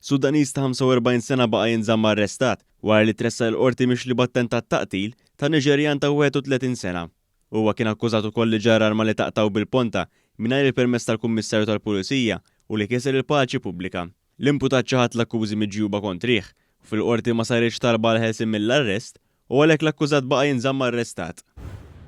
Sudaniż ta' 45 sena baqa' jinżamm arrestat wara li tressaq il-Qorti mixli b'attentat ta' qtil ta' Niġerjan ta' 31 sena. Huwa kien akkużat ukoll li ġarr arma li taqta' u bil-ponta mingħajr il-permess tal-Kummissarju tal-Pulizija u li kiser il-paċi pubblika. L-imputat ċaħad l-akkużi miġjuba kontrih u fil-Qorti ma saritx talba għall-ħelsien mill-arrest u għalhekk l-akkużat baqa' jinżamm arrestat.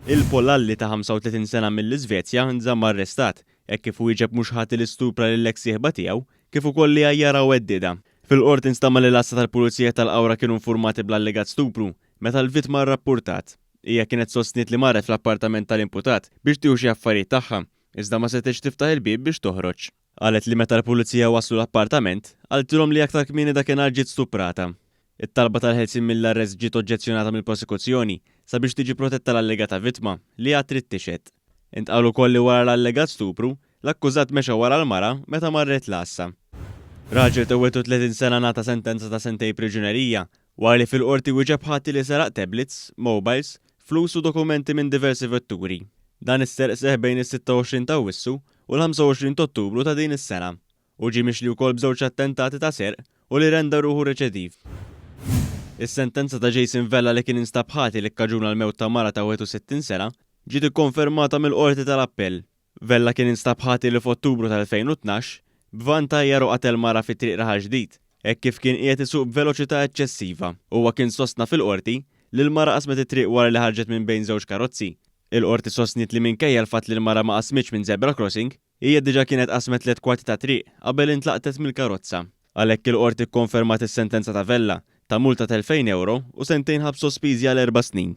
Il-Polalli ta' 35 sena mill-Iżvezja nżamm arrestat hekk kif wieġeb mhux ħati li stupra lill-eks sieħba tiegħu kif ukoll li għajjarha u heddidha. Fil-Qorti nstama' li l-għassa tal-Pulizija tal-Qawra kienu infurmati bl-allegat stupru meta l-vittma rrappurtat. Hija kienet sostniet li marret fl-appartament tal-imputat biex tieħu xi affarijiet tagħha, iżda ma setgħetx tiftaħ il-bieb biex toħroġ. Qalet li meta l-Pulizija waslu l-appartament, qaltilhom li aktar kmieni dakinhar ġiet stuprata. It-talba tal-ħelsien mill-arrest ġiet oġġezzjonata mill-prosekuzzjoni sabiex tiġi protetta l-allegata vittma li għad trid tixhed. Intqal ukoll li wara l-allegat stupru, l-akkużat mexa wara l-mara meta marret l-għassa. Raġel ta' 31 sena ngħata sentenza ta' sentejn priġunerija wara li fil-Qorti wieġeb ħati li seraq tablets, mobiles, flus u dokumenti minn diversi vetturi. Dan is-serq seħħ bejn is-26 t'Awwissu u l-25 t'Ottubru ta' din is-sena. Hu ġie mixli wkoll b'żewġ attentati ta' serq u li renda ruħu reċediv. Is-sentenza ta' Jason Vella li kien instab ħati li kkaġuna l-mewt ta' mara ta' 61 sena ġiet ikkonfermata mill-Qorti tal-Appell. Vella kien instab ħati li f'Ottubru tal-2012, b'vann tajjar u qatel mara fi Triq Raħal Ġdid, hekk kif kien qiegħed isuq b'veloċità eċċessiva. Huwa kien sostna fil-Qorti li l-mara qasmet it-triq wara li ħarġet minn bejn żewġ karozzi. Il-Qorti sostniet li minkejja l-fatt li l-mara ma qasmitx minn zebra crossing, Hija diġà kienet qasmet tliet kwarti ta' triq qabel intlaqtet mill-karozza. Għalhekk il-Qorti kkonfermat is-sentenza ta' Vella ta' multa ta' €2,000 u sentejn ħabs sospiżi għal erba' snin.